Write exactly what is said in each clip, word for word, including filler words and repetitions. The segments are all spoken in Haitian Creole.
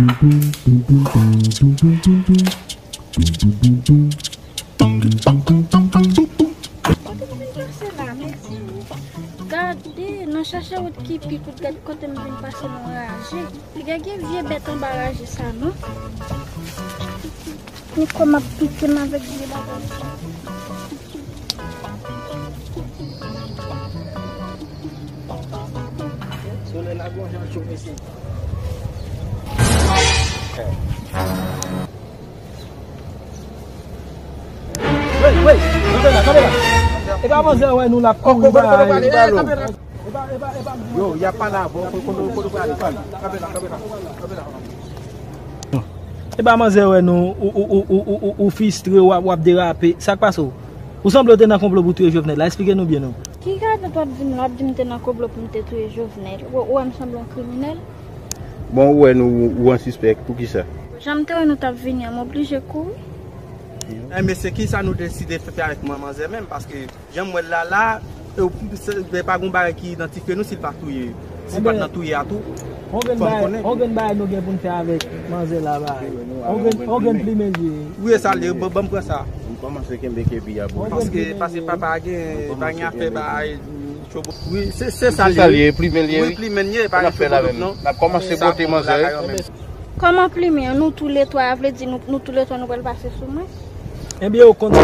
Kote nou vin pase la, mezanmi? Gade, nan chache wout ki pi kout, gade kote m vin pase nan raje. Piga gen vye bèt anba raje sa, non? Yon kò m ap pike m avèk vye bagay sa. Solèy la gon jan cho mesye. Wey, wey, kanpe la, kanpe la. E pa manzè wè nou l ap kouri bay. Yo, y ap pale avè w, kote w prale, pale. Kanpe la, kanpe la, kanpe la. E pa manzè wè nou, ou, ou, ou fistre, w ap, w ap derape. Sa k pase w? Ou sanble w te nan konplo pou touye Jovenel la. Eksplike nou byen non. Ki gade w ap di m la, w ap di m te nan konplo pou m te touye Jovenel? Ou, ou wè m sanble yon kriminèl? Bon, ou wè nou, ou an sispèk, poukisa? Jan m te wè nou t ap vini an, m oblije kouri. Eh, mesye, kisa nou deside fè avèk manzè menm? Paske jan m wè l la la, e, se, se pa gon bagay ki idantifye nou si l pa touye. Si l pa t nan touye a tou, fò n konnen. On grenn bagay nou gen pou n fè avèk manzè la, bagay. On grenn, on grenn plimen l ye. Wi, e sa l ye, ban, ban m pran sa. M kòmanse kenbe kepi a pou. Paske, paske papa a gen, pa gen afè bagay. Wi, se, se sa l ye. Wi, plimen l ye, wi. Plimen l ye, pa gen twòp non. N ap kòmanse bwote manzè. Kòman plimen an? Nou toulètwa, vle di nou, nou toulètwa nou pral pase sou mwen? Ebyen, ou konn sa,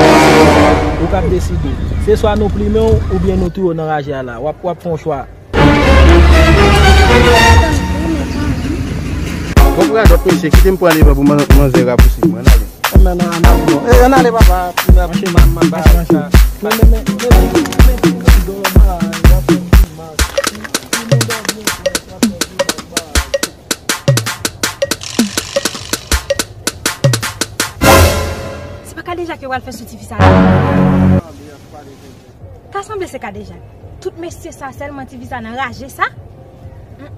ou k ap deside. Se swa nou plimen w oubyen nou touye w nan raje a la. W ap, w ap fè yon chwa. Bon, pou radòt mesye, kite m pran devan pou man-, manzè rapouse mwen, ale. Ann ale, papa, m ap mache, m ap mache. Se pa Kadejak yo pral fè sou tifi sa la? Ta sanble se Kadejak. Tout mesye sa, sèlman tifi sa nan raje sa. Mm.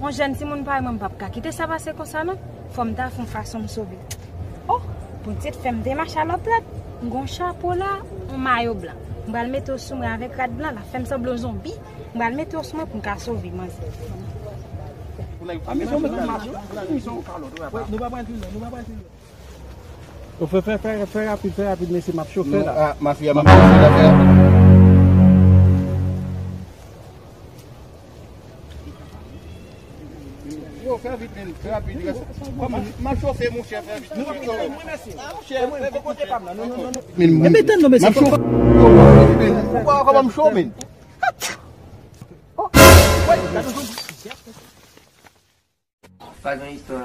Yon jèn timoun parèy mwen, m p ap ka kite sa pase konsa non. Fò m ta fè yon fason m sove. Oh, pou tèt fè m te mache a lòt lòt. M gon chapo la, yon mayo blan. M pral mete w sou mwen avèk rad blan la, fè m sanble yon zonbi. M pral mete w sou mwen pou m ka sove manzè. A mezon, mezon, mezon, mezon. Wi, nou pa pral pi lwen, nou pa pral pi lwen. Yo, fè, fè, fè, fè rapid, fè rapid, mesye, m ap chofe la. Non, a, mafya, m ap chofe la, frè. Yo, fè vit, men, fè rapid. Kòman? M ap chofe, monchè, fè vit. Nou pa pral pi lwen, mwen, mesye. Mwen, mwen, kokote pa m la. Non, non, non, non. Men, men, men, tann non, mesye. M ap chofe. Ou pa wè kòman m cho, men? Oh, woy, gade yon zonbi. Pa gen istwa.